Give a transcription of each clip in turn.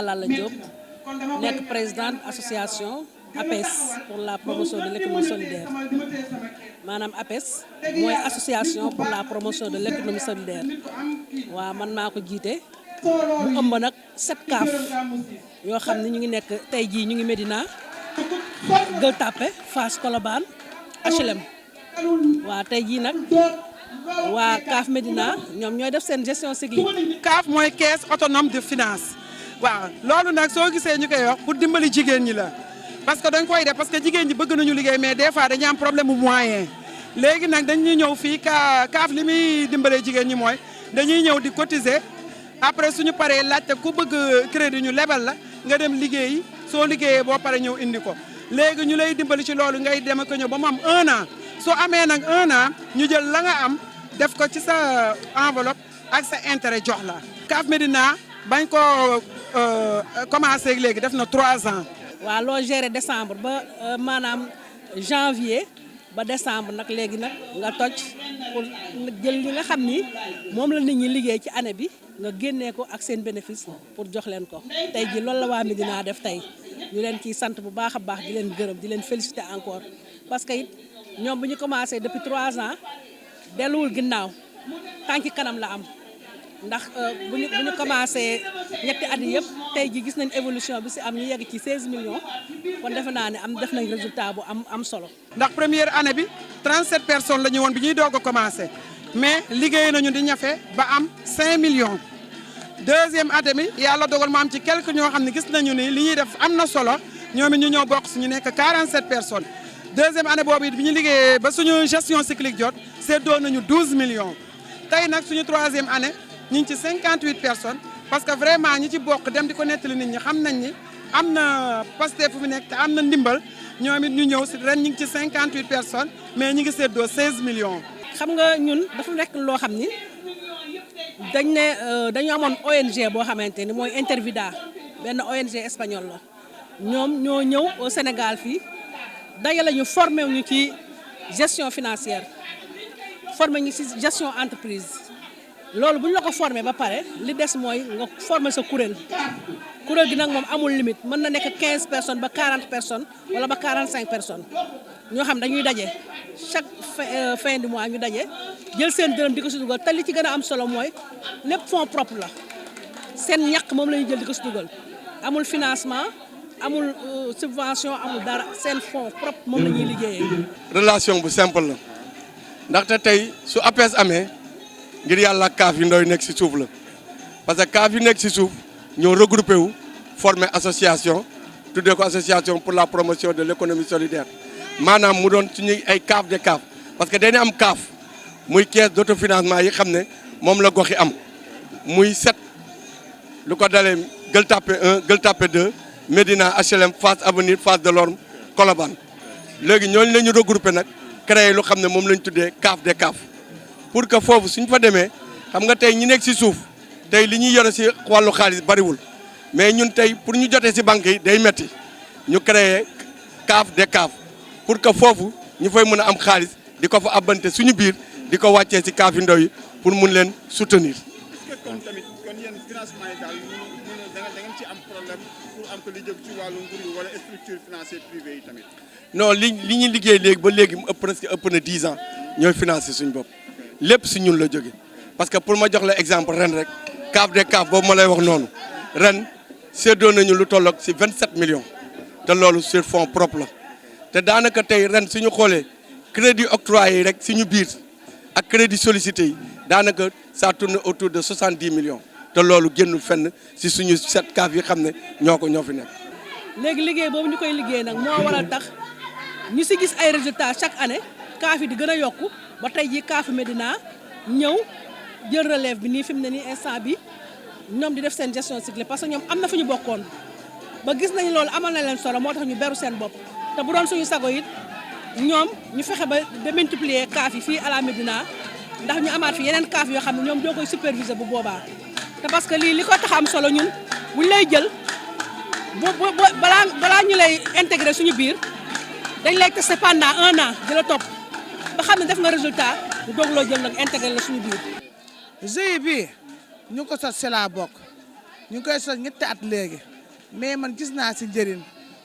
laa Lalla Diop nekk présidente association APES pour la promotion de l'économie solidaire maanaam APES mooy association pour la promotion de l'économie solidaire waaw man maa ko jiite mu ëmb nag 7 CAF yoo xam ne ñu ngi nekk tey jii ñu ngi Médina Gueule Tapée Fass Colobane HLM waaw tey jii nag waa CAF Médina ñoom ñooy def seen gestion cyclique. CAF mooy caisse autonome de finance waaw loolu nag soo gisee ñu koy wax pour dimbali jigéen ñi la parce que dañ koy def parce que jigéen ñi bëgg nañu liggéey mais des fois dañuy am problème mu moyen léegi nag dañuy ñëw fii CAF li muy dimbalee jigéen ñi mooy dañuy ñëw di cotiser après suñu paree laajte ku bëgg crédit ñu lebal la nga dem liggéeyi soo liggéeyee boo paree ñëw indi ko léegi ñu lay dimbali ci loolu ngay dem ak ñëw ba mu am 1 an soo amee nag 1 an ñu jël la nga am def ko ci sa enveloppe ak sa intérêt jox la. CAF Médina bañ ko commencé léegi def na 3 ans. waaw loo géré décembre ba maanaam janvier ba décembre nag léegi nag nga toj pour jël li nga xam ni moom la nit ñi liggéey ci année bi nga génnee ko ak seen bénéfice pour jox leen ko tey ji loolu la waa Médina def tey ñu leen ciy sant bu baax a baax di leen gërëm di leen féliciter encore parce que it ñoom bu ñu commencé depuis 3 ans delluwul ginnaaw tànki kanam la am ndax bu ñu commencé ñetti at yi yëpp tey ji gis nañ évolution bi si am ñu yegg ci 16 millions kon defe naa ne def nañ résultat bu am solo. ndax première année bi 37 personnes la ñu woon bi ñuy doog a commencé mais liggéey nañu di ñafe ba am 5 millions. deuxième année bi yàlla dogal mu am ci quelques ñoo xam ne gis nañu ni li ñuy def am na solo ñoom it ñu ñëw bokk suñu nekk 47 personnes. deuxième année boobu it bi ñu liggéeyee ba suñu gestion cyclique jot séddoo nañu 12 millions tey nag suñu troisième année ñu ngi ci 58 personnes parce que vraiment ñi ci bokk dem di ko nettali nit ñi xam nañ ni am na Pastef fu mu nekk te am na ndimbal ñoom it ñu ñëw si ren ñu ngi ci 58 personnes mais ñu ngi séddoo 16 millions. xam nga ñun dafa nekk loo xam ni dañ ne dañu amoon ONG boo xamante ni mooy Intervida benn ONG espagnol la ñoom ñoo ñëw au Sénégal fii. dajale ñu formé ñu ci gestion financière formé ñu ci gestion entreprise loolu bu ñu la ko formé ba pare li des mooy nga formé sa kuréel gi nag moom amul limite mën na nekk 15 personnes ba 40 personnes wala ba 45 personnes ñoo xam dañuy daje chaque fin du mois ñu daje jël seen dërëm di ko si dugal te li ci gën a am solo mooy lépp fonds propre la seen ñàkk moom la ñuy jël di ko si dugal amul financement. amul subvention amul dara seen fonds propre moom la ñuy liggéeyee. relation bu simple la ndaxte tey su APES amee ngir yàlla CAF yu ndaw yi nekk ci suuf la parce que CAF yu nekk ci suuf ñoo regroupé wu former association tuddee ko association pour la promotion de l'économie solidaire maanaam mu doon suñuy ay CAF de CAF parce que dañu am CAF muy caisse d'autofinancement yi xam ne moom la gox yi am muy 7 lu ko dalee Gueule Tapée 1 Gueule Tapée 2. Médina HLM Fass Avenir Fass Delorme Colobane léegi ñooñu la ñu regroupé nag créé lu xam ne moom la ñu tuddee CAF des CAF pour que foofu suñ fa demee xam nga tey ñi nekk ci suuf tey li ñuy yore ci wàllu xaalis bariwul mais ñun tey pour ñu jotee ci banque yi day metti ñu créé CAF des CAF pour que foofu ñu fay mën a am xaalis di ko fa abante suñu biir di ko wàccee ci CAF yu ndaw yi pour mun leen soutenir. kon tamit kon yéen financement yi daal da ngeen ci am problème pour am ko li jëm ci wàllu nguur wala structure financière privée yi tamit. non li ñuy liggéey léegi ba léegi mu ëpp na 10 ans ñooy financé suñu bopp lépp si ñun la jóge parce que pour ma jox la exemple ren rek CAF des CAF boobu ma lay wax noonu ren séddoo nañu lu tolloog si 27 millions te loolu sur fonds propre la te daanaka tey ren suñu xoolee crédit octroyé yi rek suñu biir ak crédit sollicité yi daanaka ça tourne autour de 70 millions te loolu génnul fenn si suñu 7 CAF yi xam ne ñoo fi nekk. léegi liggéey boobu ñu koy liggéey nag moo waral tax ñu si gis ay résultats chaque année CAF yi di gën a yokku ba tey jii CAF Médina ñëw jël relève bi nii fi mu ne nii instant bi ñoom di def seen gestion cyclique parce que ñoom am na fu ñu bokkoon ba gis nañ loolu amal na leen solo moo tax ñu beru seen bopp te bu doon suñu sago it ñoom ñu fexe ba multiplier CAF yi fii à la Médina ndax ñu amaat fi yeneen CAF yoo xam ne ñoom ñoo koy superviser bu boobaa te parce que lii li ko tax am solo ñun buñ lay jël balaa ñu lay intégrer suñu biir dañ lay testé pendant 1 an di la topp ba xam ne def nga résultat ñu doog loo jël nag intégrer la suñu biir. GIE bi ñu ko sos si laa bokk ñu ngi koy sos ñetti at léegi mais man gis naa si njëriñ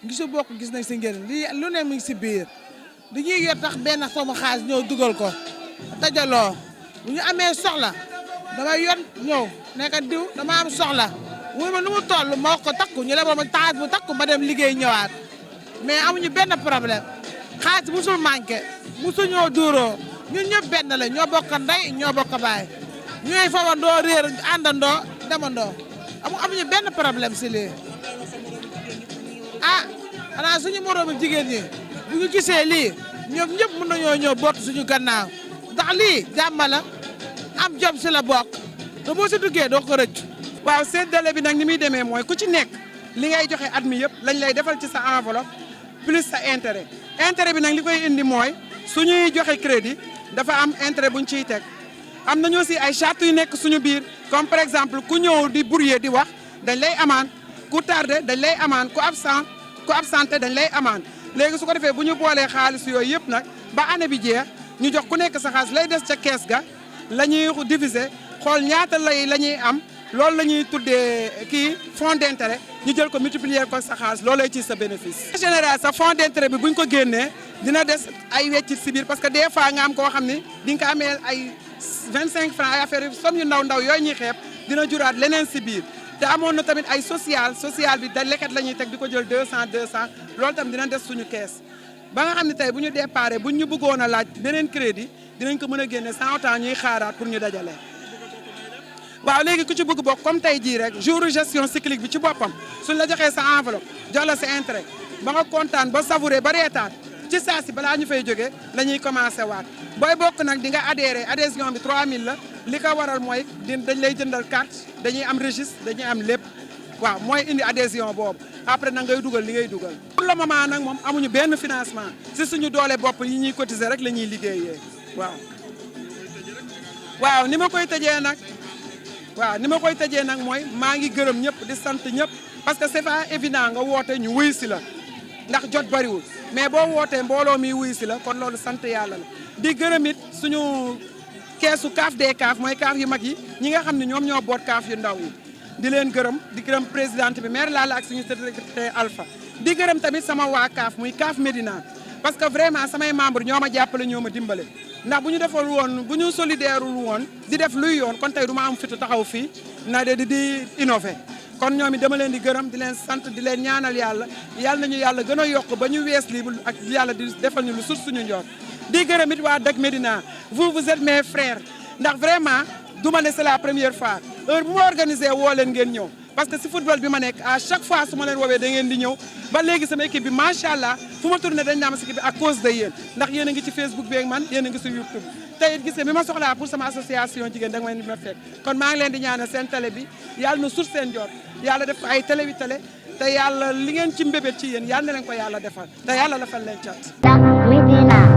gisu bokk gis nañ si njëriñ lii lu ne mi ngi si biir dañuy yor tax benn somme xaalis ñëw dugal ko dajaloo bu ñu amee soxla damay yor ñëw nekk diw dama am soxla wuy ma nu mu toll ma wax ko takku ñu lebal ma xaalis bu takku ma dem liggéey ñëwaat mais amuñu benn problème xaalis musul manqué musul ñoo duuroo ñun ñëpp benn la ñoo bokk ndey ñoo bokk baay ñooy fawandoo réer àndandoo demandoo amuñu benn problème si lii ah xanaa suñu moroomu jigéen ñi bu ñu gisee lii ñoom ñëpp mën nañoo ñëw boot suñu gannaaw ndax lii jàmm la am jom si la bokk te boo si duggee doo ko rëcc. waaw séddale bi nag ni muy demee mooy ku ci nekk li ngay joxe at mi yëpp lañ lay defal ci sa enveloppe plus sa intérêt bi nag li koy indi mooy suñuy joxe crédit dafa am intérêt buñ ciy teg am nañu aussi ay charte yu nekk suñu biir comme par exemple ku ñëw di brouiller di wax dañ lay amende ku tardé dañ lay amende ku absenté dañ lay amende léegi su ko defee bu ñu boolee xaalis yooyu yëpp nag ba année bi jeex ñu jox ku nekk sa xaalis lay des ca kees ga la ñuy diviser xool ñaata la ñuy am loolu la ñuy tuddee kii fonds d'intérêt ñu jël ko multiplier ko sa xaalis loolu lay ci sa bénéfice. en général sa fonds d'intérêt bi bu ñu ko génnee dina des ay weccit si biir parce que des fois nga am koo xam ni di nga ko amee ay 25 francs ay affaire somme yu ndaw yooyu ñuy xeeb dina juraat leneen si biir. te amoon na tamit ay social bi da leket la ñuy teg di ko jël 200 loolu tamit dina des suñu kees ba nga xam ne tey bu ñu déparé buñ ñu bëggoon a laaj beneen crédit dinañ ko mën a génne sans autant ñuy xaaraat pour ñu dajale. waaw léegi ku ci bëgg bokk comme tey jii rek jour gestion cyclique bi ci boppam suñ la joxee sa enveloppe jox la sa intérêt ba nga kontaan ba savouré ba reetaan ci saa si balaa ñu fay jógee la ñuy commencé waat booy bokk nag di nga adhéré adhésion bi 3000 la li ko waral mooy dañ lay jëndal carte dañuy am registre dañuy am lépp waaw mooy indi adhésion boobu après nag ngay dugal li ngay dugal. pour le moment nag moom amuñu benn financement si suñu doole bopp yi ñuy cotiser rek la ñuy liggéeyee waaw ni ma koy tëjee nag mooy maa ngi gërëm ñëpp di sant ñëpp parce que c'est pas évident nga woote ñu wuy si la ndax jot bariwul mais boo wootee mbooloo mi wuy si la kon loolu sant yàlla la di gërëm it suñu keesu kaaf des kaaf mooy kaaf yu mag yi ñi nga xam ne ñoom ñoo boot kaaf yu ndaw yi di leen gërëm di gërëm présidente bi maire Lalla ak suñu secrétaire Alpha di gërëm tamit sama waa kaaf muy kaaf Médina parce que vraiment samay membre ñoo ma jàppale ñoo ma dimbale ndax bu ñu defal woon bu ñu solidairul woon di def luy yoon kon tey du ma am fitu taxaw fii na di innover kon ñoom it dama leen di gërëm di leen sant di leen ñaanal yàlla nañu yàlla gën a yokk ba ñu wees lii ak yàlla di defal ñu lu sut suñu njort di gërëm it waa Dak Médina vous êtes mes frères ndax vraiment du ma ne c'est la première fois heure bu ma organisé woo leen ngeen ñëw parce que si football bi ma nekk à chaque fois su ma leen woowee da ngeen di ñëw ba léegi sama équipe bi macha allah fu ma tourné dañ naa ma si équipe bi à cause de yéen ndax yéen a ngi ci Facebook bi ak man yéen a ngi si YouTube tey it gis nga bi ma soxlaa pour sama association jigéen da nga ma fekk kon maa ngi leen di ñaanal seen télé bi yàlla na sut seen jot yàlla def ko ay télé te yàlla li ngeen ci mbébét ci yéen yàlla na leen ko yàlla defal te yàlla la fal leen cat.